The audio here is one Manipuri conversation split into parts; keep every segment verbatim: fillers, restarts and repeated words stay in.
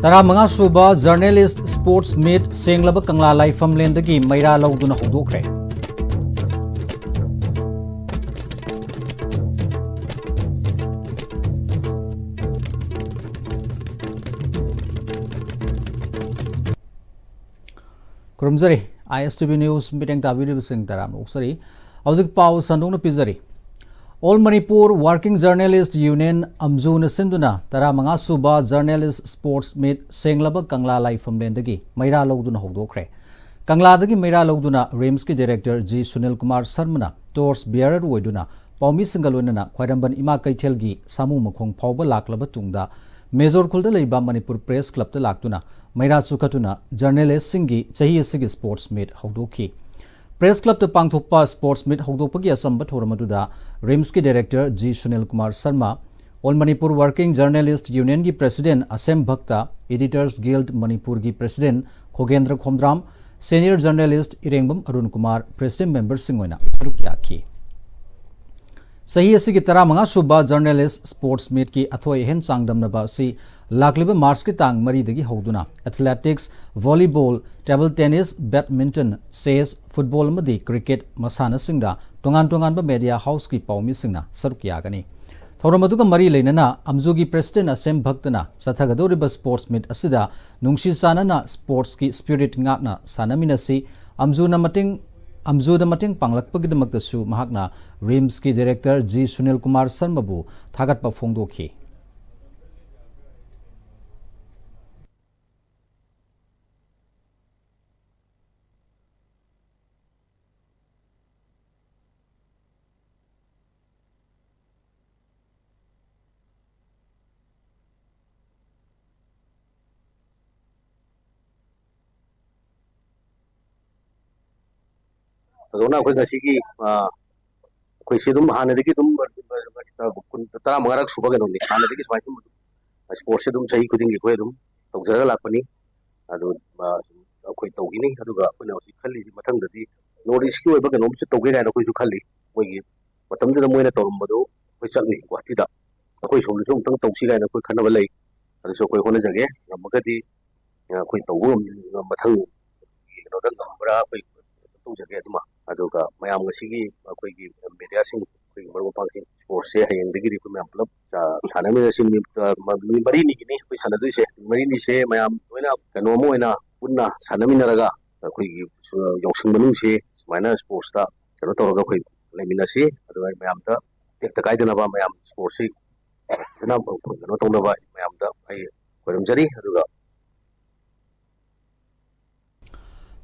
ꯇꯔꯥꯃꯉꯥ ꯁꯨꯕ Journalist Sports Meet ꯁꯦꯡꯂꯕ ꯀꯪꯂꯥ ꯂꯥꯏꯐꯝꯂꯦꯟꯗꯒꯤ ꯃꯩꯔꯥ ꯂꯧꯗꯨꯅ ꯍꯧꯗꯣꯛꯈ꯭ꯔꯦ꯫ ꯈꯨꯔꯨꯝꯖꯔꯤ꯫ I S T V News ꯃꯤꯠꯌꯦꯡ ꯇꯥꯕꯤꯔꯤꯕꯁꯤꯡ ꯇꯔꯥꯝꯅ ꯑꯣꯛꯆꯔꯤ꯫ ꯍꯧꯖꯤꯛ ꯄꯥꯎ ꯁꯟꯗꯣꯛꯅ ꯄꯤꯖꯔꯤ꯫ All Manipur Working Journalist Union, ꯑꯝꯖꯨꯅ ꯁꯤꯟꯗꯨꯅ ꯇꯔꯥꯃꯉꯥ ꯁꯨꯕ Journalist Sports Meet ꯁꯦꯡꯂꯕ ꯀꯪꯂꯥ ꯂꯥꯏꯐꯝꯂꯦꯟꯗꯒꯤ ꯃꯩꯔꯥ ꯂꯧꯗꯨꯅ ꯍꯧꯗꯣꯛꯈ꯭ꯔꯦ꯫ ꯀꯪꯂꯥꯗꯒꯤ ꯃꯩꯔꯥ ꯂꯧꯗꯨꯅ RIMSꯀꯤ Director G Sunil Kumar ꯁꯔꯃꯅ torch bearer ꯑꯣꯏꯗꯨꯅ ꯄꯥꯎꯃꯤꯁꯤꯡꯒ ꯂꯣꯏꯅꯅ ꯈ꯭ꯋꯥꯏꯔꯝꯕꯟ ꯏꯃꯥ ꯀꯩꯊꯦꯜꯒꯤ ꯁꯥꯃꯨ ꯃꯈꯣꯡ ꯐꯥꯎꯕ ꯂꯥꯛꯂꯕ ꯇꯨꯡꯗ, ꯃꯦꯖꯣꯔ ꯈꯨꯜꯗ ꯂꯩꯕ ꯃꯅꯤꯄꯨꯔ Press Clubꯇ ꯂꯥꯛꯇꯨꯅ ꯃꯩꯔꯥ ꯆꯨꯈꯠꯇꯨꯅ journalistꯁꯤꯡꯒꯤ ꯆꯍꯤ ꯑꯁꯤꯒꯤ sports meet ꯍꯧꯗꯣꯛꯈꯤ꯫ Press Clubꯇ ꯄꯥꯡꯊꯣꯛꯄ sports meet ꯍꯧꯗꯣꯛꯄꯒꯤ ꯑꯆꯝꯕ ꯊꯧꯔꯝ ꯑꯗꯨꯗ RIMSꯀꯤ Director G Sunil Kumar Sharma, All Manipur Working Journalist Unionꯒꯤ President ꯑꯁꯦꯝ ꯚꯛꯇ, Editors Guild ꯃꯅꯤꯄꯨꯔꯒꯤ President ꯈꯣꯒꯦꯟꯗ꯭ꯔ Khomdram, Senior Journalist ꯏꯔꯦꯡꯕꯝ Arun Kumar President memberꯁꯤꯡ ꯑꯣꯏꯅ ꯁꯔꯨꯛ ꯌꯥꯈꯤ꯫ ꯆꯍꯤ ꯑꯁꯤꯒꯤ ꯇꯔꯥꯃꯉꯥ ꯁꯨꯕ Journalist Sports Meetꯀꯤ ꯑꯊꯣꯏ ꯑꯍꯦꯟ ꯆꯥꯡꯗꯝꯅꯕ ꯑꯁꯤ ꯂꯥꯛꯂꯤꯕ Marchꯀꯤ ꯇꯥꯡ ꯃꯔꯤꯗꯒꯤ ꯍꯧꯗꯨꯅ athletics, volleyball, table tennis, badminton, chess, football ꯑꯃꯗꯤ cricket ꯃꯁꯥꯟꯅꯁꯤꯡꯗ ꯇꯣꯉꯥꯟ ꯇꯣꯉꯥꯟꯕ media houseꯀꯤ ꯄꯥꯎꯃꯤꯁꯤꯡꯅ ꯁꯔꯨꯛ ꯌꯥꯒꯅꯤ꯫ ꯊꯧꯔꯝ ꯑꯗꯨꯒ ꯃꯔꯤ ꯂꯩꯅꯅ ꯑꯝꯖꯨꯒꯤ President ꯑꯁꯦꯝ ꯚꯛꯇꯅ ꯆꯠꯊꯒꯗꯧꯔꯤꯕ sports meet ꯑꯁꯤꯗ ꯅꯨꯡꯁꯤ ꯆꯥꯟꯅꯅ sportsꯀꯤ spirit ꯉꯥꯛꯅ ꯁꯥꯟꯅꯃꯤꯟꯅꯁꯤ, ꯑꯝꯖꯨꯅ ꯃꯇꯦꯡ, ꯑꯝꯖꯨꯗ ꯃꯇꯦꯡ ꯄꯥꯡꯂꯛꯄꯒꯤꯗꯃꯛꯇꯁꯨ ꯃꯍꯥꯛꯅ RIMSꯀꯤ Director G ꯁꯨꯅꯤꯜ ꯀꯨꯃꯥꯔ ꯁꯔꯃꯕꯨ ꯊꯥꯒꯠꯄ ꯐꯣꯡꯗꯣꯛꯈꯤ꯫ ꯊꯣꯏꯗꯣꯛꯅ ꯑꯩꯈꯣꯏ ꯉꯁꯤꯒꯤ, ꯑ, ꯑꯩꯈꯣꯏ ꯁꯤ ꯑꯗꯨꯝ ꯍꯥꯟꯅꯗꯒꯤ ꯑꯗꯨꯝ, ꯀꯨꯟ, ꯇꯔꯥꯃꯉꯥꯔꯛ ꯁꯨꯕ ꯀꯩꯅꯣꯅꯤ꯫ ꯍꯥꯟꯅꯗꯒꯤ ꯁꯨꯃꯥꯏꯅ ꯁꯨꯝ sportsꯁꯦ ꯑꯗꯨꯝ ꯆꯍꯤ ꯈꯨꯗꯤꯡꯒꯤ ꯑꯩꯈꯣꯏ ꯑꯗꯨꯝ ꯇꯧꯖꯔꯒ ꯂꯥꯛꯄꯅꯤ꯫ ꯑꯗꯨ, ꯑ, ꯁꯨꯝ ꯑꯩꯈꯣꯏ ꯇꯧꯈꯤꯅꯤ꯫ ꯑꯗꯨꯒ ꯑꯩꯈꯣꯏꯅ ꯍꯧꯖꯤꯛ ꯈꯜꯂꯤꯁꯤ ꯃꯊꯪꯗꯗꯤ North Eastꯀꯤ ꯑꯣꯏꯕ ꯀꯩꯅꯣꯝꯁꯨ ꯇꯧꯒꯦ ꯀꯥꯏꯅ ꯑꯩꯈꯣꯏꯁꯨ ꯈꯜꯂꯤ꯫ ꯃꯣꯏꯒꯤ ꯃꯇꯝꯗꯨꯗ ꯃꯣꯏꯅ ꯇꯧꯔꯝꯕꯗꯣ ꯑꯩꯈꯣꯏ ꯆꯠꯂꯨꯏ ꯒꯨꯍꯥꯇꯤꯗ꯫ ꯑꯩꯈꯣꯏ ꯁꯣꯝꯗꯁꯨ ꯑꯃꯨꯛꯇꯪ ꯇꯧꯁꯤ ꯀꯥꯏꯅ ꯑꯩꯈꯣꯏ ꯈꯟꯅꯕ ꯂꯩ꯫ ꯑꯗꯨꯁꯨ ꯑꯩꯈꯣꯏ ꯍꯣꯠꯅꯖꯒꯦ꯫ ꯉꯝꯃꯒꯗꯤ, ꯑ, ꯑꯩꯈꯣꯏ ꯇꯧꯕ ꯉꯝ-, ꯃꯊꯪ ꯀꯩꯅꯣꯗ ꯉꯝꯕ꯭ꯔꯥ ꯑꯩꯈꯣꯏ ꯇꯧꯖꯒꯦ꯫ ꯑꯗꯨꯃ, ꯑꯗꯨꯒ ꯃꯌꯥꯝ ꯉꯁꯤꯒꯤ ꯑꯩꯈꯣꯏꯒꯤ ꯃꯦꯗꯤꯌꯥꯁꯤꯡ, ꯑꯩꯈꯣꯏꯒꯤ ꯃꯔꯨꯞ ꯃꯄꯥꯡꯁꯤꯡ, ꯁ꯭ꯄꯣꯔꯠꯁꯦ ꯍꯌꯦꯡꯗꯒꯤꯗꯤ ꯑꯩꯈꯣꯏ ꯃꯌꯥꯝ ꯄꯨꯂꯞ, ꯑ, ꯁꯥꯟꯅꯃꯤꯟꯅꯁꯤ꯫ ꯅꯨꯃꯤꯠ, ꯑ, ꯃ-, ꯅꯨꯃꯤꯠ ꯃꯔꯤꯅꯤꯒꯤꯅꯤ ꯑꯩꯈꯣꯏ ꯁꯥꯟꯅꯗꯣꯏꯁꯦ꯫ ꯅꯨꯃꯤꯠ ꯃꯔꯤꯅꯤꯁꯦ ꯃꯌꯥꯝ ꯂꯣꯏꯅ ꯀꯩꯅꯣ ꯑꯃ ꯑꯣꯏꯅ ꯄꯨꯟꯅ ꯁꯥꯟꯅꯃꯤꯟꯅꯔꯒ ꯑꯩꯈꯣꯏꯒꯤ, ꯑ, ꯌꯥꯎꯁꯪ ꯃꯅꯨꯡꯁꯤ ꯁꯨꯃꯥꯏꯅ ꯁ꯭ꯄꯣꯔꯠꯁꯇ ꯀꯩꯅꯣ ꯇꯧꯔꯒ ꯑꯩꯈꯣꯏ ꯂꯩꯃꯤꯟꯅꯁꯤ꯫ ꯑꯗꯨꯒ ꯑꯩ ꯃꯌꯥꯝꯗ ꯇꯦꯛꯇ ꯀꯥꯏꯗꯅꯕ ꯃꯌꯥꯝ ꯁ꯭ꯄꯣꯔꯠꯁꯤ ꯐꯖꯅ ꯀꯩꯅꯣ ꯇꯧꯅꯕ ꯑꯩ ꯃꯌꯥꯝꯗ ꯑꯩ ꯈꯣꯏꯔꯝꯖꯔꯤ꯫ ꯑꯗꯨꯒ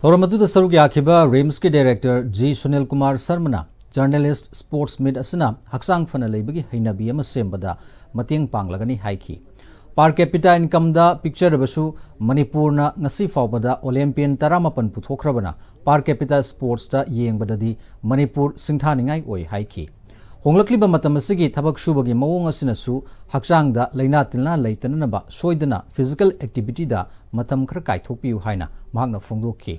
ꯊꯧꯔꯝ ꯑꯗꯨꯗ ꯁꯔꯨꯛ ꯌꯥꯈꯤꯕ ꯔꯤꯝꯁꯀꯤ ꯗꯥꯏꯔꯦꯛꯇꯔ ꯖꯤ ꯁꯨꯅꯤꯜ ꯀꯨꯃꯥꯔ ꯁꯔꯃꯅ ꯖꯔꯅꯦꯂꯤꯁ ꯁ꯭ꯄꯣꯔꯠꯁ ꯃꯤꯠ ꯑꯁꯤꯅ ꯍꯛꯆꯥꯡ ꯐꯅ ꯂꯩꯕꯒꯤ ꯍꯩꯅꯕꯤ ꯑꯃ ꯁꯦꯝꯕꯗ ꯃꯇꯦꯡ ꯄꯥꯡꯂꯒꯅꯤ ꯍꯥꯏꯈꯤ꯫ Per capita incomeꯗ ꯄꯤꯛꯆꯔꯕꯁꯨ ꯃꯅꯤꯄꯨꯔꯅ ꯉꯁꯤ ꯐꯥꯎꯕꯗ ꯑꯣꯂꯦꯝꯄꯤꯌꯟ ꯇꯔꯥꯃꯥꯄꯟ ꯄꯨꯊꯣꯛꯈ꯭ꯔꯕꯅ per capita ꯁ꯭ꯄꯣꯔꯠꯁꯇ ꯌꯦꯡꯕꯗꯗꯤ ꯃꯅꯤꯄꯨꯔ ꯁꯤꯡꯊꯥꯅꯤꯡꯉꯥꯏ ꯑꯣꯏ ꯍꯥꯏꯈꯤ꯫ ꯍꯣꯡꯂꯛꯂꯤꯕ ꯃꯇꯝ ꯑꯁꯤꯒꯤ ꯊꯕꯛ ꯁꯨꯕꯒꯤ ꯃꯑꯣꯡ ꯑꯁꯤꯅꯁꯨ ꯍꯛꯆꯥꯡꯗ ꯂꯥꯏꯅꯥ ꯇꯤꯟꯅꯥ ꯂꯩꯇꯅꯅꯕ ꯁꯣꯏꯗꯅ physical activityꯗ ꯃꯇꯝ ꯈꯔ ꯀꯥꯏꯊꯣꯛꯄꯤꯌꯨ ꯍꯥꯏꯅ ꯃꯍꯥꯛꯅ ꯐꯣꯡꯗꯣꯛꯈꯤ꯫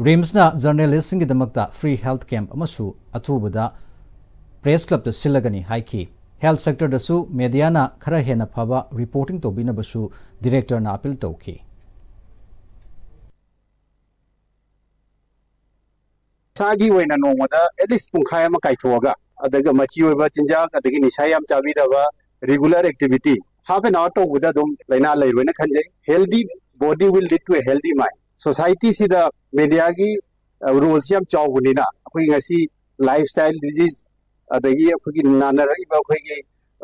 ꯔꯤꯝꯁꯅ ꯖꯔꯅꯦꯂꯤꯁꯁꯤꯡꯒꯤꯗꯃꯛꯇ free health camp ꯑꯃꯁꯨ ꯑꯊꯨꯕꯗ ꯄ꯭ꯔꯦꯁ ꯀ꯭ꯂꯕꯇ ꯁꯤꯜꯂꯒꯅꯤ ꯍꯥꯏꯈꯤ꯫ ꯍꯦꯜꯊ ꯁꯦꯛꯇꯔꯗꯁꯨ ꯃꯦꯗꯤꯌꯥꯅ ꯈꯔ ꯍꯦꯟꯅ ꯐꯕ ꯔꯤꯄꯣꯔꯇꯤꯡ ꯇꯧꯕꯤꯅꯕꯁꯨ ꯗꯤꯔꯦꯛꯇꯔꯅ ꯑꯄꯤꯜ ꯇꯧꯈꯤ꯫ ꯏꯁꯥꯒꯤ ꯑꯣꯏꯅ ꯅꯣꯡꯃꯗ at least ꯄꯨꯡꯈꯥꯏ ꯑꯃ ꯀꯥꯏꯊꯣꯛꯑꯒ, ꯑꯗꯨꯒ ꯃꯆꯤ ꯑꯣꯏꯕ ꯆꯤꯟꯖꯥꯛ, ꯑꯗꯒꯤ ꯅꯤꯁꯥ ꯌꯥꯝ ꯆꯥꯕꯤꯗꯕ, regular activity, half an hour ꯇꯧꯕꯗ ꯑꯗꯨꯝ ꯂꯥꯏꯅꯥ ꯂꯩꯔꯣꯏꯅ ꯈꯟꯖꯩ꯫ Healthy body will lead to a healthy mind꯫ ꯁꯣꯁꯥꯏꯇꯤꯁꯤꯗ ꯃꯦꯗꯤꯌꯥꯒꯤ, ꯑ, ꯔꯣꯜꯁꯤ ꯌꯥꯝ ꯆꯥꯎꯕꯅꯤꯅ, ꯑꯩꯈꯣꯏ ꯉꯁꯤ lifestyle disease, ꯑꯗꯒꯤ ꯑꯩꯈꯣꯏꯒꯤ ꯅꯥꯅꯔꯛꯏꯕ ꯑꯩꯈꯣꯏꯒꯤ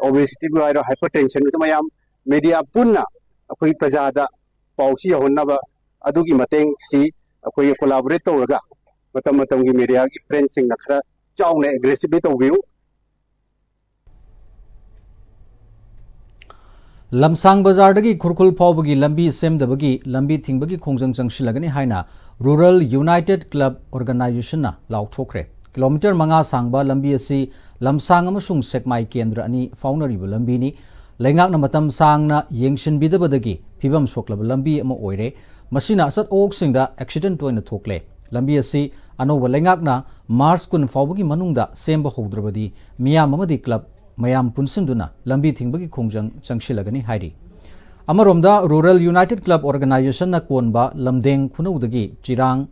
obesity ꯍꯥꯏꯔꯣ, hypertension, ꯑꯗꯨ ꯃꯌꯥꯝ ꯃꯦꯗꯤꯌꯥ ꯄꯨꯟꯅ ꯑꯩꯈꯣꯏ ꯄ꯭ꯔꯖꯥꯗ ꯄꯥꯎꯁꯤ ꯌꯧꯍꯟꯅꯕ ꯑꯗꯨꯒꯤ ꯃꯇꯦꯡꯁꯤ ꯑꯩꯈꯣꯏ collaborate ꯇꯧꯔꯒ ꯃꯇꯝ ꯃꯇꯝꯒꯤ ꯃꯦꯗꯤꯌꯥꯒꯤ ꯐ꯭ꯔꯦꯟꯁꯤꯡꯅ ꯈꯔ ꯆꯥꯎꯅ aggressively ꯇꯧꯕꯤꯌꯨ꯫ ꯂꯝꯁꯥꯡ ꯕꯖꯥꯔꯗꯒꯤ ꯈꯨꯔꯈꯨꯜ ꯐꯥꯎꯕꯒꯤ ꯂꯝꯕꯤ ꯁꯦꯝꯗꯕꯒꯤ ꯂꯝꯕꯤ ꯊꯤꯡꯕꯒꯤ ꯈꯣꯡꯖꯪ ꯆꯪꯁꯤꯜꯂꯒꯅꯤ ꯍꯥꯏꯅ Rural United Club Organizationꯅ ꯂꯥꯎꯊꯣꯛꯈ꯭ꯔꯦ꯫ ꯀꯤꯂꯣꯃꯤꯇꯔ ꯃꯉꯥ ꯁꯥꯡꯕ ꯂꯝꯕꯤ ꯑꯁꯤ ꯂꯝꯁꯥꯡ ꯑꯃꯁꯨꯡ ꯁꯦꯛꯃꯥꯏ ꯀꯦꯟꯗ꯭ꯔ ꯑꯅꯤ ꯐꯥꯎꯅꯔꯤꯕ ꯂꯝꯕꯤꯅꯤ꯫ ꯂꯩꯉꯥꯛꯅ ꯃꯇꯝ ꯁꯥꯡꯅ ꯌꯦꯡꯁꯤꯟꯕꯤꯗꯕꯗꯒꯤ ꯐꯤꯕꯝ ꯁꯣꯛꯂꯕ ꯂꯝꯕꯤ ꯑꯃ ꯑꯣꯏꯔꯦ꯫ ꯃꯁꯤꯅ ꯑꯆꯠ ꯑꯋꯣꯛꯁꯤꯡꯗ accident ꯇꯣꯏꯅ ꯊꯣꯛꯂꯦ꯫ ꯂꯝꯕꯤ ꯑꯁꯤ ꯑꯅꯧꯕ ꯂꯩꯉꯥꯛꯅ ꯃꯥꯔꯆ ꯀꯨꯟ ꯐꯥꯎꯕꯒꯤ ꯃꯅꯨꯡꯗ ꯁꯦꯝꯕ ꯍꯧꯗ꯭ꯔꯕꯗꯤ ꯃꯤꯌꯥꯝ ꯑꯃꯗꯤ ꯀ꯭ꯂꯕ ꯃꯌꯥꯝ ꯄꯨꯟꯁꯤꯟꯗꯨꯅ ꯂꯝꯕꯤ ꯊꯤꯡꯕꯒꯤ ꯈꯣꯡꯖꯪ ꯆꯪꯁꯤꯜꯂꯒꯅꯤ ꯍꯥꯏꯔꯤ꯫ ꯑꯃꯔꯣꯝꯗ, Rural United Club Organizationꯅ ꯀꯣꯟꯕ ꯂꯝꯗꯦꯡ ꯈꯨꯅꯧꯗꯒꯤ ꯆꯤꯔꯥꯡ,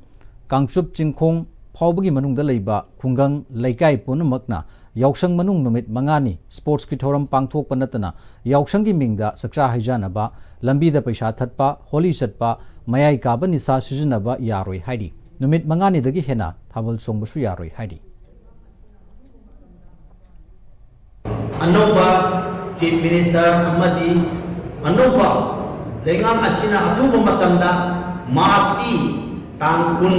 ꯀꯥꯡꯆꯨꯞ ꯆꯤꯡꯈꯣꯡ ꯐꯥꯎꯕꯒꯤ ꯃꯅꯨꯡꯗ ꯂꯩꯕ ꯈꯨꯡꯒꯪ ꯂꯩꯀꯥꯏ ꯄꯨꯝꯅꯃꯛꯅ ꯌꯥꯎꯁꯪ ꯃꯅꯨꯡ ꯅꯨꯃꯤꯠ ꯃꯉꯥꯅꯤ sportsꯀꯤ ꯊꯧꯔꯝ ꯄꯥꯡꯊꯣꯛꯄ ꯅꯠꯇꯅ ꯌꯥꯎꯁꯪꯒꯤ ꯃꯤꯡꯗ ꯆꯥꯛꯆꯥ ꯍꯩꯖꯥꯅꯕ, ꯂꯝꯕꯤꯗ ꯄꯩꯁꯥ ꯊꯠꯄ, ꯍꯣꯂꯤ ꯆꯠꯄ, ꯃꯌꯥꯏ ꯀꯥꯕ ꯅꯤꯁꯥ ꯁꯤꯖꯤꯟꯅꯕ ꯌꯥꯔꯣꯏ ꯍꯥꯏꯔꯤ꯫ ꯅꯨꯃꯤꯠ ꯃꯉꯥꯅꯤꯗꯒꯤ ꯍꯦꯟꯅ ꯊꯥꯕꯜ ꯆꯣꯡꯕꯁꯨ ꯌꯥꯔꯣꯏ ꯍꯥꯏꯔꯤ꯫ ꯑꯅꯧꯕ Chief Minister ꯑꯃꯗꯤ ꯑꯅꯧꯕ ꯂꯩꯉꯥꯛ ꯑꯁꯤꯅ ꯑꯊꯨꯕ ꯃꯇꯝꯗ Marchꯀꯤ ꯇꯥꯡ ꯀꯨꯟ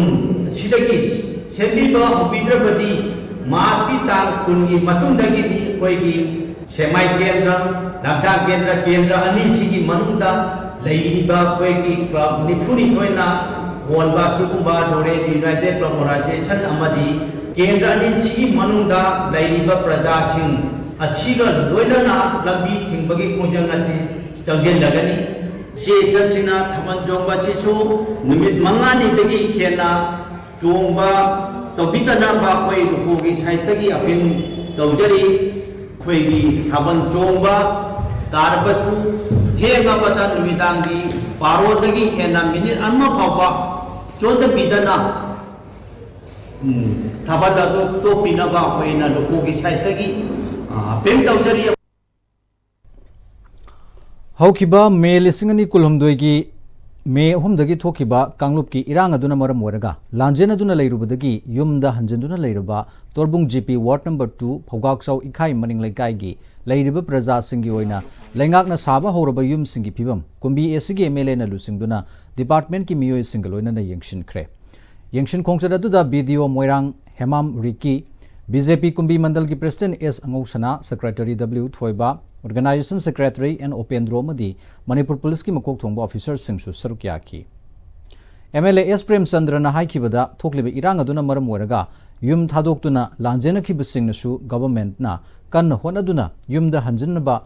ꯑꯁꯤꯗꯒꯤ ꯁꯦꯝꯕꯤꯕ ꯍꯧꯕꯤꯗ꯭ꯔꯕꯗꯤ, Marchꯀꯤ ꯇꯥꯡ ꯀꯨꯟꯒꯤ ꯃꯇꯨꯡꯗꯒꯤꯗꯤ ꯑꯩꯈꯣꯏꯒꯤ ꯁꯦꯃꯥꯏ ꯀꯦꯟꯗ꯭ꯔ, ꯂꯝꯁꯥꯡ ꯀꯦꯟꯗ꯭ꯔ, ꯀꯦꯟꯗ꯭ꯔ ꯑꯅꯤꯁꯤꯒꯤ ꯃꯅꯨꯡꯗ ꯂꯩꯔꯤꯕ ꯑꯩꯈꯣꯏꯒꯤ club ꯅꯤꯐꯨꯅꯤꯊꯣꯏꯅ ꯀꯣꯟꯕ ꯑꯁꯤꯒꯨꯝꯕ Rural United Club Organization ꯑꯃꯗꯤ ꯀꯦꯟꯗ꯭ꯔ ꯑꯅꯤꯁꯤꯒꯤ ꯃꯅꯨꯡꯗ ꯂꯩꯔꯤꯕ ꯄ꯭ꯔꯖꯥꯁꯤꯡ ꯑꯁꯤꯒ ꯂꯣꯏꯅꯅ ꯂꯝꯕꯤ ꯊꯤꯡꯕꯒꯤ ꯈꯣꯡꯖꯪ ꯑꯁꯤ ꯆꯪꯁꯤꯜꯂꯒꯅꯤ꯫ ꯆꯦ ꯆꯟꯁꯤꯡꯅ ꯊꯥꯕꯜ ꯆꯣꯡꯕ ꯑꯁꯤꯁꯨ ꯅꯨꯃꯤꯠ ꯃꯉꯥꯅꯤꯗꯒꯤ ꯍꯦꯟꯅ ꯆꯣꯡꯕ ꯇꯧꯕꯤꯗꯅꯕ ꯑꯩꯈꯣꯏ ꯂꯨꯀꯣꯒꯤ sideꯇꯒꯤ appeal ꯇꯧꯖꯔꯤ꯫ ꯑꯩꯈꯣꯏꯒꯤ ꯊꯥꯕꯜ ꯆꯣꯡꯕ ꯇꯥꯔꯕꯁꯨ ꯊꯦꯡꯉꯕꯗ ꯅꯨꯃꯤꯗꯥꯡꯒꯤ ꯕꯥꯔꯣꯗꯒꯤ ꯍꯦꯟꯅ minute ꯑꯃ ꯐꯥꯎꯕ ꯆꯣꯟꯗꯕꯤꯗꯅ, ꯎꯝ, ꯊꯥꯕꯜ ꯑꯗꯨ ꯇꯣꯛꯄꯤꯅꯕ ꯑꯩꯈꯣꯏꯅ ꯂꯨꯀꯣꯒꯤ sideꯇꯒꯤ, ꯑ, appeal ꯇꯧꯖꯔꯤ꯫ ꯍꯧꯈꯤꯕ ꯃꯦ ꯂꯤꯁꯤꯡ ꯑꯅꯤ ꯀꯨꯟꯍꯨꯝꯗꯣꯏꯒꯤ ꯃꯦ ꯑꯍꯨꯝꯗꯒꯤ ꯊꯣꯛꯈꯤꯕ ꯀꯥꯡꯂꯨꯞꯀꯤ ꯏꯔꯥꯡ ꯑꯗꯨꯅ ꯃꯔꯝ ꯑꯣꯏꯔꯒ ꯂꯥꯟꯖꯦꯟ ꯑꯗꯨꯅ ꯂꯩꯔꯨꯕꯗꯒꯤ ꯌꯨꯝꯗ ꯍꯟꯖꯤꯟꯗꯨꯅ ꯂꯩꯔꯕ ꯇꯣꯔꯕꯨꯡ G P ward number two ꯐꯧꯒꯥꯛꯆꯥꯎ ꯏꯈꯥꯏ ꯃꯅꯤꯡ ꯂꯩꯀꯥꯏꯒꯤ ꯂꯩꯔꯤꯕ ꯄ꯭ꯔꯖꯥꯁꯤꯡꯒꯤ ꯑꯣꯏꯅ ꯂꯩꯉꯥꯛꯅ ꯁꯥꯕ ꯍꯧꯔꯕ ꯌꯨꯝꯁꯤꯡꯒꯤ ꯐꯤꯕꯝ ꯀꯨꯝꯕꯤ A Cꯒꯤ M L Aꯅ ꯂꯨꯆꯤꯡꯗꯨꯅ departmentꯀꯤ ꯃꯤꯑꯣꯏꯁꯤꯡꯒ ꯂꯣꯏꯅꯅ ꯌꯦꯡꯁꯤꯟꯈ꯭ꯔꯦ꯫ ꯌꯦꯡꯁꯤꯟ ꯈꯣꯡꯆꯠ ꯑꯗꯨꯗ B D O ꯃꯣꯏꯔꯥꯡ Hemam ꯔꯤꯀꯤ, B J P ꯀꯨꯝꯕꯤ ꯃꯟꯗꯜꯒꯤ President S ꯑꯉꯧꯁꯅꯥ, Secretary W ꯊꯣꯏꯕ, Organization Secretary N ꯎꯄꯦꯟꯗ꯭ꯔꯣ ꯑꯃꯗꯤ ꯃꯅꯤꯄꯨꯔ ꯄꯨꯂꯤꯁꯀꯤ ꯃꯀꯣꯛ ꯊꯣꯡꯕ officerꯁꯤꯡꯁꯨ ꯁꯔꯨꯛ ꯌꯥꯈꯤ꯫ M L A S ꯄ꯭ꯔꯦꯝꯆꯟꯗ꯭ꯔꯅ ꯍꯥꯏꯈꯤꯕꯗ, ꯊꯣꯛꯂꯤꯕ ꯏꯔꯥꯡ ꯑꯗꯨꯅ ꯃꯔꯝ ꯑꯣꯏꯔꯒ ꯌꯨꯝ ꯊꯥꯗꯣꯛꯇꯨꯅ ꯂꯥꯟꯖꯦꯟꯅꯈꯤꯕꯁꯤꯡꯅꯁꯨ governmentꯅ ꯀꯟꯅ ꯍꯣꯠꯅꯗꯨꯅ ꯌꯨꯝꯗ ꯍꯟꯖꯤꯟꯅꯕ,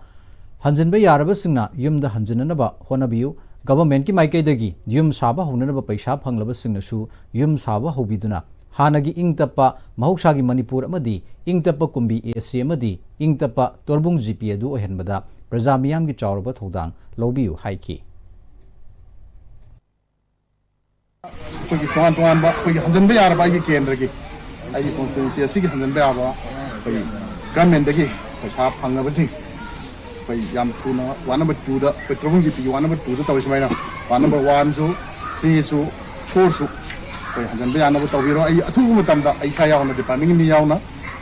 ꯍꯟꯖꯤꯟꯕ ꯌꯥꯔꯕꯁꯤꯡꯅ ꯌꯨꯝꯗ ꯍꯟꯖꯤꯟꯅꯅꯕ ꯍꯣꯠꯅꯕꯤꯌꯨ꯫ Governmentꯀꯤ ꯃꯥꯏꯀꯩꯗꯒꯤ ꯌꯨꯝ ꯁꯥꯕ ꯍꯧꯅꯅꯕ ꯄꯩꯁꯥ ꯐꯪꯂꯕꯁꯤꯡꯅꯁꯨ ꯌꯨꯝ ꯁꯥꯕ ꯍꯧꯕꯤꯗꯨꯅ ꯍꯥꯟꯅꯒꯤ ꯏꯪ ꯇꯞꯄ ꯃꯍꯧꯁꯥꯒꯤ ꯃꯅꯤꯄꯨꯔ ꯑꯃꯗꯤ ꯏꯪ ꯇꯞꯄ ꯀꯨꯝꯕꯤ A C ꯑꯃꯗꯤ ꯏꯪ ꯇꯞꯄ ꯇꯣꯔꯕꯨꯡ G P ꯑꯗꯨ ꯑꯣꯏꯍꯟꯕꯗ ꯄ꯭ꯔꯖꯥ ꯃꯤꯌꯥꯝꯒꯤ ꯆꯥꯎꯔꯕ ꯊꯧꯗꯥꯡ ꯂꯧꯕꯤꯌꯨ ꯍꯥꯏꯈꯤ꯫ ꯑꯩꯈꯣꯏꯒꯤ ꯇꯣꯉꯥꯟ ꯇꯣꯉꯥꯟꯕ ꯑꯩꯈꯣꯏꯒꯤ ꯍꯟꯖꯤꯟꯕ ꯌꯥꯔꯕ ꯑꯩꯒꯤ ꯀꯦꯟꯗ꯭ꯔꯒꯤ, ꯑꯩꯒꯤ constituency ꯑꯁꯤꯒꯤ ꯍꯟꯖꯤꯟꯕ ꯌꯥꯕ ꯑꯩꯈꯣꯏ governmentꯗꯒꯤ ꯄꯩꯁꯥ ꯐꯪꯅꯕꯁꯤꯡ ꯑꯩꯈꯣꯏ ꯌꯥꯝ ꯊꯨꯅ ward number twoꯗ, ꯑꯩꯈꯣꯏ ꯇ꯭ꯔꯣꯕꯨꯡ ꯖꯤꯄꯤꯒꯤ ward number twoꯗ ꯇꯧꯔꯤ ꯁꯨꯃꯥꯏꯅ, ward number oneꯁꯨ, threeꯁꯨ, fourꯁꯨ ꯑꯩꯈꯣꯏ ꯍꯟꯖꯤꯟꯕ ꯌꯥꯅꯕ ꯇꯧꯕꯤꯔꯣ꯫ ꯑꯩ ꯑꯊꯨꯕ ꯃꯇꯝꯗ ꯑꯩ ꯏꯁꯥ ꯌꯥꯎꯅ, departmentꯀꯤ ꯃꯤ ꯌꯥꯎꯅ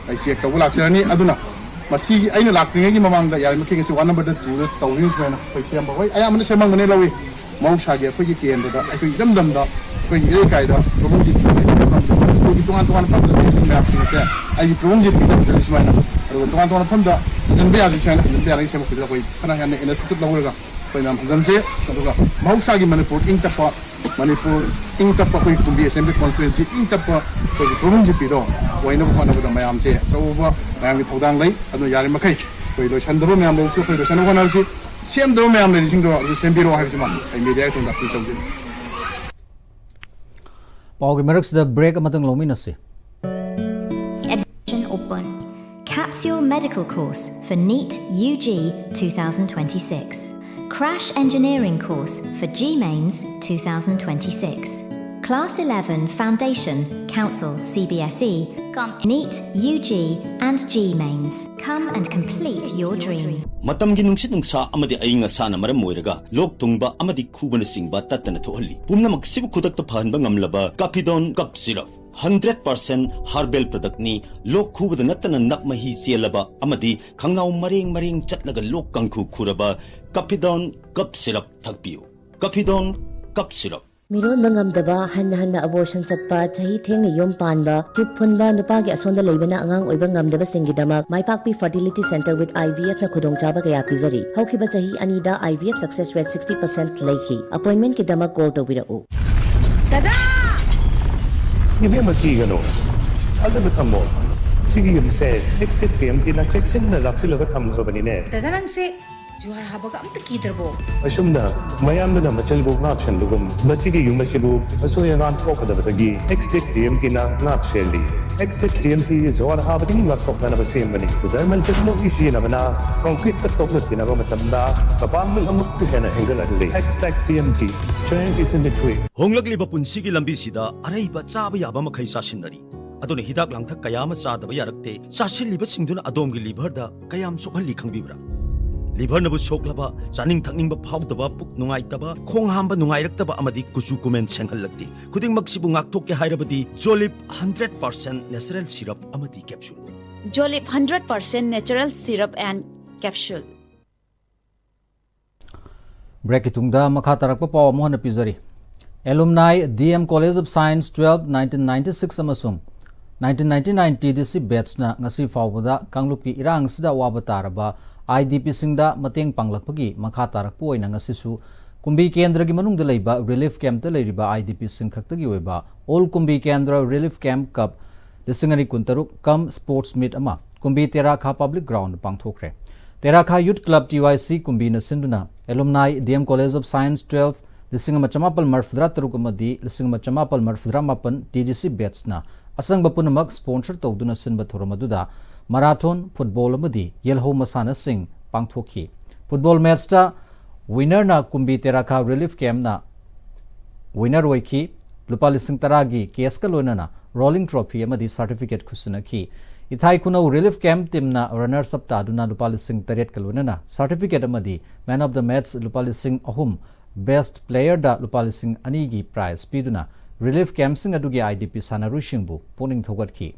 ꯑꯩ check ꯇꯧꯕ ꯂꯥꯛꯆꯔꯅꯤ꯫ ꯑꯗꯨꯅ ꯃꯁꯤ ꯑꯩꯅ ꯂꯥꯛꯇ꯭ꯔꯤꯉꯩꯒꯤ ꯃꯃꯥꯡꯗ ꯌꯥꯔꯤꯃꯈꯩ ꯉꯁꯤ ward number twoꯗ ꯇꯧꯕꯤꯌꯨ ꯁꯨꯃꯥꯏꯅ ꯑꯩꯈꯣꯏ ꯁꯦꯝꯕ꯫ ꯍꯣꯏ, ꯑꯌꯥꯝꯕꯅ ꯁꯦꯝꯃꯝꯒꯅꯤ ꯂꯧꯏ꯫ ꯃꯍꯧꯁꯥꯒꯤ ꯑꯩꯈꯣꯏꯒꯤ ꯀꯦꯟꯗ꯭ꯔꯗ, ꯑꯩꯈꯣꯏꯒꯤ ꯏꯔꯝꯗꯝꯗ, ꯑꯩꯈꯣꯏꯒꯤ ꯏꯔꯩꯀꯥꯏꯗ ꯇ꯭ꯔꯣꯕꯨꯡ ꯖꯤꯄꯤ ꯂꯩꯕ ꯃꯐꯝꯗ ꯑꯩꯈꯣꯏꯒꯤ ꯇꯣꯉꯥꯟ ꯇꯣꯉꯥꯟꯕ ꯃꯐꯝꯗ ꯆꯦꯟꯕ ꯃꯌꯥꯝꯁꯤꯡ ꯑꯁꯦ ꯑꯩꯒꯤ ꯇ꯭ꯔꯣꯕꯨꯡ ꯖꯤꯄꯤꯗ ꯍꯟꯖꯤꯜꯂꯤ ꯁꯨꯃꯥꯏꯅ꯫ ꯑꯗꯨꯒ ꯇꯣꯉꯥꯟ ꯇꯣꯉꯥꯟꯕ ꯃꯐꯝꯗ ꯍꯟꯖꯤꯟꯕ ꯌꯥꯗ꯭ꯔꯤ ꯁꯨꯃꯥꯏꯅ ꯍꯟꯖꯤꯟꯕ ꯌꯥꯅꯕꯒꯤ ꯁꯦꯝꯃꯛꯄꯁꯤꯗ ꯑꯩꯈꯣꯏ ꯈꯔ ꯍꯦꯟꯅ initiative ꯂꯧꯔꯒ ꯑꯩꯈꯣꯏ ꯃꯌꯥꯝ ꯍꯟꯖꯤꯟꯁꯦ꯫ ꯑꯗꯨꯒ ꯃꯍꯧꯁꯥꯒꯤ ꯃꯅꯤꯄꯨꯔ ꯏꯪ ꯇꯞꯄ, ꯃꯅꯤꯄꯨꯔ ꯏꯪ ꯇꯞꯄ ꯑꯩꯈꯣꯏ ꯀꯨꯝꯕꯤ Assembly Constituency ꯏꯪ ꯇꯞꯄ ꯑꯩꯈꯣꯏꯒꯤ ꯇ꯭ꯔꯣꯕꯨꯡ ꯖꯤꯄꯤꯗꯣ ꯑꯣꯏꯅꯕ ꯍꯣꯠꯅꯕꯗ ꯃꯌꯥꯝꯁꯦ ꯑꯆꯧꯕ ꯃꯌꯥꯝꯒꯤ ꯊꯧꯗꯥꯡ ꯂꯩ꯫ ꯑꯗꯨꯅ ꯌꯥꯔꯤꯃꯈꯩ ꯑꯩꯈꯣꯏ ꯂꯣꯏꯁꯟꯗꯕ ꯃꯌꯥꯝ ꯂꯩꯔꯁꯨ ꯑꯩꯈꯣꯏ ꯂꯣꯏꯁꯟꯅꯕ ꯍꯣꯠꯅꯔꯁꯤ꯫ ꯁꯦꯝꯗꯕ ꯃꯌꯥꯝ ꯂꯩꯔꯤꯁꯤꯡꯗꯣ ꯑꯗꯨ ꯁꯦꯝꯕꯤꯔꯣ ꯍꯥꯏꯕꯁꯤꯃ ꯑꯩ mediaꯒꯤ ꯊꯣꯡꯗ appeal ꯇꯧꯖꯔꯤ꯫ ꯄꯥꯎꯒꯤ ꯃꯔꯛꯁꯤꯗ break ꯑꯃꯇꯪ ꯂꯧꯃꯤꯟꯅꯁꯤ꯫ Admission open. Capsule Medical Course for NEET U G two thousand twenty-six. Crash Engineering Course for G Mains two thousand twenty-six. Class eleven Foundation, Council, C B S E, cum NEET U G and G Mains. Come and complete your dreams. ꯃꯇꯝꯒꯤ ꯅꯨꯡꯁꯤꯠ ꯅꯨꯡꯁꯥ ꯑꯃꯗꯤ ꯑꯏꯪ ꯑꯁꯥꯅ ꯃꯔꯝ ꯑꯣꯏꯔꯒ ꯂꯣꯛ ꯊꯨꯡꯕ ꯑꯃꯗꯤ ꯈꯨꯕꯅꯆꯤꯡꯕ ꯇꯠꯇꯅ ꯊꯣꯛꯍꯜꯂꯤ꯫ ꯄꯨꯝꯅꯃꯛꯁꯤꯕꯨ ꯈꯨꯗꯛꯇ ꯐꯍꯟꯕ ꯉꯝꯂꯕ Capidon Cup Syrup, hundred percent herbal productꯅꯤ꯫ ꯂꯣꯛ ꯈꯨꯕꯗ ꯅꯠꯇꯅ ꯅꯞ ꯃꯍꯤ ꯆꯦꯜꯂꯕ ꯑꯃꯗꯤ ꯈꯪꯅꯥꯎ ꯃꯔꯦꯡ ꯃꯔꯦꯡ ꯆꯠꯂꯒ ꯂꯣꯛ ꯀꯥꯡꯈꯨ ꯈꯨꯔꯕ Capidon Cup Syrup ꯊꯛꯄꯤꯌꯨ꯫ Capidon Cup Syrup꯫ ꯃꯤꯔꯣꯟꯕ ꯉꯝꯗꯕ, ꯍꯟꯅ ꯍꯟꯅ abortion ꯆꯠꯄ, ꯆꯍꯤ ꯊꯦꯡꯅ ꯌꯨꯝ ꯄꯥꯟꯕ, tube ꯐꯨꯟꯕ, ꯅꯨꯄꯥꯒꯤ ꯑꯁꯣꯟꯕ ꯂꯩꯕꯅ ꯑꯉꯥꯡ ꯑꯣꯏꯕ ꯉꯝꯗꯕꯁꯤꯡꯒꯤꯗꯃꯛ ꯃꯥꯏꯄꯥꯛꯄꯤ Fertility Center with I V Fꯅ ꯈꯨꯗꯣꯡꯆꯥꯕ ꯀꯌꯥ ꯄꯤꯖꯔꯤ꯫ ꯍꯧꯈꯤꯕ ꯆꯍꯤ ꯑꯅꯤꯗ I V F success rate sixty percent ꯂꯩꯈꯤ꯫ Appointmentꯀꯤꯗꯃꯛ call ꯇꯧꯕꯤꯔꯛꯎ꯫ ꯏꯕꯦꯝꯃ, ꯀꯤꯒꯅꯨ, ꯊꯥꯖꯕ ꯊꯝꯃꯣ꯫ ꯁꯤꯒꯤ ꯌꯨꯝꯁꯦ next ꯇꯦꯝꯇꯤꯅ ꯆꯦꯛꯁꯤꯟꯅ ꯂꯥꯛꯁꯤꯜꯂꯒ ꯊꯝꯈ꯭ꯔꯕꯅꯤꯅꯦ꯫ ꯗꯗꯥ, ꯅꯪꯁꯦ ꯖꯨꯍꯥꯔ ꯍꯥꯕꯒ ꯑꯝꯇ ꯀꯤꯗ꯭ꯔꯕꯣ? ꯑꯁꯨꯝꯅ ꯃꯌꯥꯝꯗꯨꯅ ꯃꯆꯜꯕꯨ ꯉꯥꯛ ꯁꯦꯟꯕꯒꯨꯝ, ꯃꯁꯤꯒꯤ ꯌꯨꯝ ꯑꯁꯤꯕꯨ ꯑꯁꯣꯏ ꯑꯉꯥꯝ ꯊꯣꯛꯀꯗꯕꯗꯒꯤ ꯑꯦꯛꯁꯇꯦꯛ ꯇꯤ ꯑꯦꯝ ꯇꯤꯅ ꯉꯥꯛ ꯁꯦꯜꯂꯤ꯫ ꯑꯦꯛꯁꯇꯦꯛ ꯇꯤ ꯑꯦꯝ ꯇꯤ ꯖꯨꯍꯥꯔ ꯍꯥꯕꯗꯒꯤ ꯉꯥꯛꯊꯣꯛꯅꯅꯕ ꯁꯦꯝꯕꯅꯤ꯫ ꯖꯔꯃꯟ ꯇꯦꯛꯅꯣꯂꯣꯖꯤ ꯁꯤꯖꯤꯟꯅꯕꯅ ꯀꯪꯀ꯭ꯔꯤꯠꯇ ꯇꯣꯛꯅ ꯇꯤꯟꯅꯕ ꯃꯇꯝꯗ ꯃꯄꯥꯡꯒꯜ ꯑꯃꯨꯛꯀ ꯍꯦꯟꯅ ꯍꯦꯟꯒꯠꯍꯜꯂꯤ꯫ Extech T M T, strength is in the grit. ꯍꯣꯡꯂꯛꯂꯤꯕ ꯄꯨꯟꯁꯤꯒꯤ ꯂꯝꯕꯤꯁꯤꯗ ꯑꯔꯩꯕ ꯆꯥꯕ ꯌꯥꯕ ꯃꯈꯩ ꯆꯥꯁꯤꯟꯅꯔꯤ꯫ ꯑꯗꯨꯅ ꯍꯤꯗꯥꯛ ꯂꯥꯡꯊꯛ ꯀꯌꯥ ꯑꯃ ꯆꯥꯗꯕ ꯌꯥꯔꯛꯇꯦ꯫ ꯆꯥꯁꯤꯜꯂꯤꯕꯁꯤꯡꯗꯨꯅ ꯑꯗꯣꯝꯒꯤ ꯂꯤꯚꯔꯗ ꯀꯌꯥꯝ ꯁꯣꯛꯍꯜꯂꯤ ꯈꯪꯕꯤꯕ꯭ꯔꯥ? ꯂꯤꯚꯔꯅꯕꯨ ꯁꯣꯛꯂꯕ, ꯆꯥꯅꯤꯡ ꯊꯛꯅꯤꯡꯕ ꯐꯥꯎꯗꯕ, ꯄꯨꯛ ꯅꯨꯡꯉꯥꯏꯇꯕ, ꯈꯣꯡ ꯍꯥꯝꯕ ꯅꯨꯡꯉꯥꯏꯔꯛꯇꯕ ꯑꯃꯗꯤ ꯀꯨꯆꯨ ꯀꯨꯃꯦꯟ ꯁꯦꯡꯍꯜꯂꯛꯇꯦ꯫ ꯈꯨꯗꯤꯡꯃꯛꯁꯤꯕꯨ ꯉꯥꯛꯊꯣꯛꯀꯦ ꯍꯥꯏꯔꯕꯗꯤ Jolip hundred percent natural syrup ꯑꯃꯗꯤ capsule. Jolip hundred percent natural syrup and capsule. ꯕ꯭ꯔꯦꯛꯀꯤ ꯇꯨꯡꯗ ꯃꯈꯥ ꯇꯥꯔꯛꯄ ꯄꯥꯎ ꯑꯃꯨꯛ ꯍꯟꯅ ꯄꯤꯖꯔꯤ꯫ Alumni D M college of science twelve nineteen ninety six ꯑꯃꯁꯨꯡ nineteen ninety nine T D C ꯕꯦꯠꯁꯅ ꯉꯁꯤ ꯐꯥꯎꯕꯗ ꯀꯥꯡꯂꯨꯞꯀꯤ ꯏꯔꯥꯡ ꯑꯁꯤꯗ ꯑꯋꯥꯕ ꯇꯥꯔꯕ ꯑꯥꯏ ꯗꯤ ꯄꯤꯁꯤꯡꯗ ꯃꯇꯦꯡ ꯄꯥꯡꯂꯛꯄꯒꯤ ꯃꯈꯥ ꯇꯥꯔꯛꯄ ꯑꯣꯏꯅ ꯉꯁꯤꯁꯨ ꯀꯨꯝꯕꯤ ꯀꯦꯟꯗ꯭ꯔꯒꯤ ꯃꯅꯨꯡꯗ ꯂꯩꯕ ꯔꯤꯂꯤꯐ ꯀꯦꯝꯞꯇ ꯂꯩꯔꯤꯕ ꯑꯥꯏ ꯗꯤ ꯄꯤꯁꯤꯡ ꯈꯛꯇꯒꯤ ꯑꯣꯏꯕ ꯑꯣꯜ ꯀꯨꯝꯕꯤ ꯀꯦꯟꯗ꯭ꯔ ꯔꯤꯂꯤꯐ ꯀꯦꯝꯞ ꯀꯞ ꯂꯤꯁꯤꯡ ꯑꯅꯤ ꯀꯨꯟꯇꯔꯨꯛ ꯀꯝ ꯁ꯭ꯄꯣꯔꯠꯁ ꯃꯤꯠ ꯑꯃ ꯀꯨꯝꯕꯤ ꯇꯦꯔꯥꯈꯥ ꯄꯕ꯭ꯂꯤꯛ ꯒ꯭ꯔꯥꯎꯟꯗ ꯄꯥꯡꯊꯣꯛꯈ꯭ꯔꯦ꯫ ꯇꯦꯔꯥꯈꯥ youth club T Y C ꯀꯨꯝꯕꯤꯅ ꯁꯤꯟꯗꯨꯅ alumni D M college of science twelve ꯂꯤꯁꯤꯡ ꯑꯃ ꯆꯃꯥꯄꯜ ꯃꯔꯐꯨꯇꯔꯥ ꯇꯔꯨꯛ ꯑꯃꯗꯤ ꯂꯤꯁꯤꯡ ꯑꯃ ꯆꯃꯥꯄꯜ ꯃꯔꯐꯨꯇꯔꯥ ꯃꯥꯄꯜ ꯇꯤ ꯗꯤ ꯁꯤ ꯕꯦꯠꯁꯅ ꯑꯆꯪꯕ ꯄꯨꯝꯅꯃꯛ ꯁ꯭ꯄꯣꯟꯁꯔ ꯇꯧꯗꯨꯅ ꯁꯤꯟꯕ ꯊꯧꯔꯝ ꯑꯗꯨꯗ ꯃꯔꯥꯊꯣꯟ, ꯐꯨꯠꯕꯣꯜ ꯑꯃꯗꯤ ꯌꯦꯜꯍꯧ ꯃꯁꯥꯟꯅꯁꯤꯡ ꯄꯥꯡꯊꯣꯛꯈꯤ꯫ ꯐꯨꯠꯕꯣꯜ ꯃꯦꯠꯁꯇ ꯋꯤꯅꯔꯅ ꯀꯨꯝꯕꯤ ꯇꯦꯔꯥꯈꯥ ꯔꯤꯂꯤꯐ ꯀꯦꯝꯞꯅ ꯋꯤꯅꯔ ꯑꯣꯏꯈꯤ꯫ ꯂꯨꯄꯥ ꯂꯤꯁꯤꯡ ꯇꯔꯥꯒꯤ ꯀꯦꯁꯀ ꯂꯣꯏꯅꯅ ꯔꯣꯂꯤꯡ ꯇ꯭ꯔꯣꯐꯤ ꯑꯃꯗꯤ ꯁꯥꯔꯇꯤꯐꯤꯀꯦꯠ ꯈꯨꯠꯁꯤꯟꯅꯈꯤ꯫ ꯏꯊꯥꯏ ꯈꯨꯅꯧ ꯔꯤꯂꯤꯐ ꯀꯦꯝꯞ ꯇꯤꯝꯅ ꯔꯟꯅꯔꯁ ꯑꯞ ꯇꯥꯗꯨꯅ ꯂꯨꯄꯥ ꯂꯤꯁꯤꯡ ꯇꯔꯦꯠꯀ ꯂꯣꯏꯅꯅ ꯁꯥꯔꯇꯤꯐꯤꯀꯦꯠ ꯑꯃꯗꯤ ꯃꯦꯟ ꯑꯣꯐ ꯗ ꯃꯦꯠꯆ ꯂꯨꯄꯥ ꯂꯤꯁꯤꯡ ꯑꯍꯨꯝ, ꯕꯦꯁ꯭ꯠ ꯄ꯭ꯂꯦꯌꯔꯗ ꯂꯨꯄꯥ ꯂꯤꯁꯤꯡ ꯑꯅꯤꯒꯤ ꯄ꯭ꯔꯥꯏꯖ ꯄꯤꯗꯨꯅ ꯔꯤꯂꯤꯐ ꯀꯦꯝꯞꯁꯤꯡ ꯑꯗꯨꯒꯤ ꯑꯥꯏ ꯗꯤ ꯄꯤ ꯁꯥꯟꯅꯔꯣꯏꯁꯤꯡꯕꯨ ꯄꯨꯛꯅꯤꯡ ꯊꯧꯒꯠꯈꯤ꯫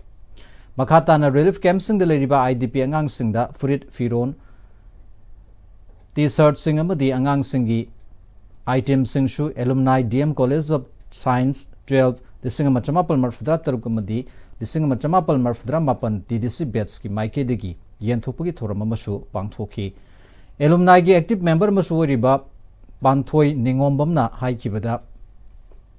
ꯃꯈꯥ ꯇꯥꯅ ꯔꯤꯂꯤꯐ ꯀꯦꯝꯞꯁꯤꯡꯗ ꯂꯩꯔꯤꯕ ꯑꯥꯏ ꯗꯤ ꯄꯤ ꯑꯉꯥꯡꯁꯤꯡꯗ ꯐꯨꯔꯤꯠ, ꯐꯤꯔꯣꯟ, ꯇꯤ ꯁꯔꯠꯁꯤꯡ ꯑꯃꯗꯤ ꯑꯉꯥꯡꯁꯤꯡꯒꯤ ꯑꯥꯏꯇꯦꯝꯁꯤꯡꯁꯨ alumni D M college of science twelve ꯂꯤꯁꯤꯡ ꯑꯃ ꯆꯃꯥꯄꯜ ꯃꯔꯐꯨꯇꯔꯥ ꯇꯔꯨꯛ ꯑꯃꯗꯤ ꯂꯤꯁꯤꯡ ꯑꯃ ꯆꯃꯥꯄꯜ ꯃꯔꯐꯨꯇꯔꯥ ꯃꯥꯄꯜ ꯇꯤ ꯗꯤ ꯁꯤ ꯕꯦꯠꯁꯀꯤ ꯃꯥꯏꯀꯩꯗꯒꯤ ꯌꯦꯟꯊꯣꯛꯄꯒꯤ ꯊꯧꯔꯝ ꯑꯃꯁꯨ ꯄꯥꯡꯊꯣꯛꯈꯤ꯫ ꯑꯦꯂꯨꯝꯅꯥꯏꯒꯤ ꯑꯦꯛꯇꯤꯚ ꯃꯦꯝꯕꯔ ꯑꯃꯁꯨ ꯑꯣꯏꯔꯤꯕ ꯄꯥꯟꯊꯣꯏ ꯅꯤꯉꯣꯝꯕꯝꯅ ꯍꯥꯏꯈꯤꯕꯗ,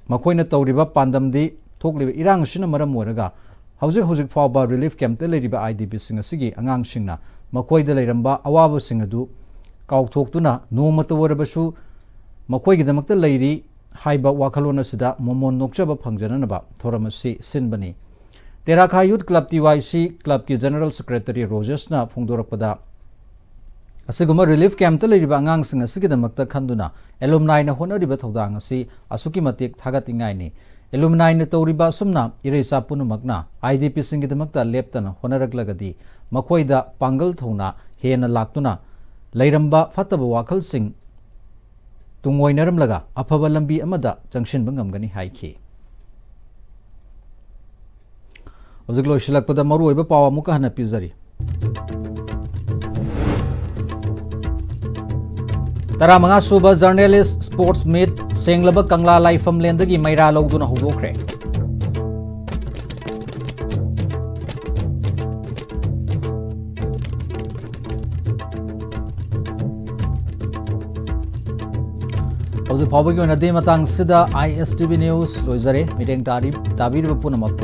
ꯃꯈꯣꯏꯅ ꯇꯧꯔꯤꯕ ꯄꯥꯟꯗꯝꯗꯤ ꯊꯣꯛꯂꯤꯕ ꯏꯔꯥꯡ ꯑꯁꯤꯅ ꯃꯔꯝ ꯑꯣꯏꯔꯒ ꯍꯧꯖꯤꯛ ꯍꯧꯖꯤꯛ ꯐꯥꯎꯕ ꯔꯤꯂꯤꯐ ꯀꯦꯝꯞꯇ ꯂꯩꯔꯤꯕ ꯑꯥꯏ ꯗꯤ ꯄꯤꯁꯤꯡ ꯑꯁꯤꯒꯤ ꯑꯉꯥꯡꯁꯤꯡꯅ ꯃꯈꯣꯏꯗ ꯂꯩꯔꯝꯕ ꯑꯋꯥꯕꯁꯤꯡ ꯑꯗꯨ ꯀꯥꯎꯊꯣꯛꯇꯨꯅ ꯅꯣꯡꯃꯇ ꯑꯣꯏꯔꯕꯁꯨ ꯃꯈꯣꯏꯒꯤꯗꯃꯛꯇ ꯂꯩꯔꯤ ꯍꯥꯏꯕ ꯋꯥꯈꯜꯂꯣꯟ ꯑꯁꯤꯗ ꯃꯃꯣꯟ ꯅꯣꯛꯆꯕ ꯐꯪꯖꯅꯅꯕ ꯊꯧꯔꯝ ꯑꯁꯤ ꯁꯤꯟꯕꯅꯤ꯫ ꯇꯦꯔꯥꯈꯥ ꯌꯨꯠ ꯀ꯭ꯂꯕ, ꯇꯤ ꯋꯥꯏ ꯁꯤ ꯀ꯭ꯂꯕꯀꯤ ꯖꯦꯅꯔꯦꯜ ꯁꯦꯀ꯭ꯔꯦꯇꯔꯤ ꯔꯣꯖꯦꯁꯅ ꯐꯣꯡꯗꯣꯔꯛꯄꯗ, ꯑꯁꯤꯒꯨꯝꯕ ꯔꯤꯂꯤꯐ ꯀꯦꯝꯞꯇ ꯂꯩꯔꯤꯕ ꯑꯉꯥꯡꯁꯤꯡ ꯑꯁꯤꯒꯤꯗꯃꯛꯇ ꯈꯟꯗꯨꯅ ꯑꯦꯂꯨꯝꯅꯥꯏꯅ ꯍꯣꯠꯅꯔꯤꯕ ꯊꯧꯗꯥꯡ ꯑꯁꯤ ꯑꯁꯨꯛꯀꯤ ꯃꯇꯤꯛ ꯊꯥꯒꯠꯅꯤꯡꯉꯥꯏꯅꯤ꯫ ꯑꯦꯂꯨꯝꯅꯥꯏꯅ ꯇꯧꯔꯤꯕ ꯑꯁꯨꯝꯅ ꯏꯔꯩꯆꯥ ꯄꯨꯝꯅꯃꯛꯅ ꯑꯥꯏ ꯗꯤ ꯄꯤꯁꯤꯡꯒꯤꯗꯃꯛꯇ ꯂꯦꯞꯇꯅ ꯍꯣꯠꯅꯔꯛꯂꯒꯗꯤ ꯃꯈꯣꯏꯗ ꯄꯥꯡꯒꯜ ꯊꯧꯅꯥ ꯍꯦꯟꯅ ꯂꯥꯛꯇꯨꯅ ꯂꯩꯔꯝꯕ ꯐꯠꯇꯕ ꯋꯥꯈꯜꯁꯤꯡ ꯇꯨꯡꯑꯣꯏꯅꯔꯝꯂꯒ ꯑꯐꯕ ꯂꯝꯕꯤ ꯑꯃꯗ ꯆꯪꯁꯤꯟꯕ ꯉꯝꯒꯅꯤ ꯍꯥꯏꯈꯤ꯫ ꯍꯧꯖꯤꯛ ꯂꯣꯏꯁꯤꯜꯂꯛꯄꯗ ꯃꯔꯨꯑꯣꯏꯕ ꯄꯥꯎ ꯑꯃꯨꯛꯀ ꯍꯟꯅ ꯄꯤꯖꯔꯤ꯫ ꯇꯔꯥꯃꯉꯥ ꯁꯨꯕ ꯖꯔꯅꯦꯂꯤꯁ ꯁ꯭ꯄꯣꯔꯠꯁ ꯃꯤꯠ ꯁꯦꯡꯂꯕ ꯀꯪꯂꯥ ꯂꯥꯏꯐꯝꯂꯦꯟꯗꯒꯤ ꯃꯩꯔꯥ ꯂꯧꯗꯨꯅ ꯍꯧꯗꯣꯛꯈ꯭ꯔꯦ꯫ ꯍꯧꯖꯤꯛ ꯐꯥꯎꯕꯒꯤ ꯑꯣꯏꯅꯗꯤ ꯃꯇꯥꯡꯁꯤꯗ ꯑꯥꯏ ꯑꯦꯁ ꯇꯤ ꯚꯤ ꯅ꯭ꯌꯨꯁ ꯂꯣꯏꯖꯔꯦ꯫ ꯃꯤꯠꯌꯦꯡ ꯇꯥꯔꯤ-, ꯇꯥꯕꯤꯔꯤꯕ ꯄꯨꯝꯅꯃꯛꯄꯨ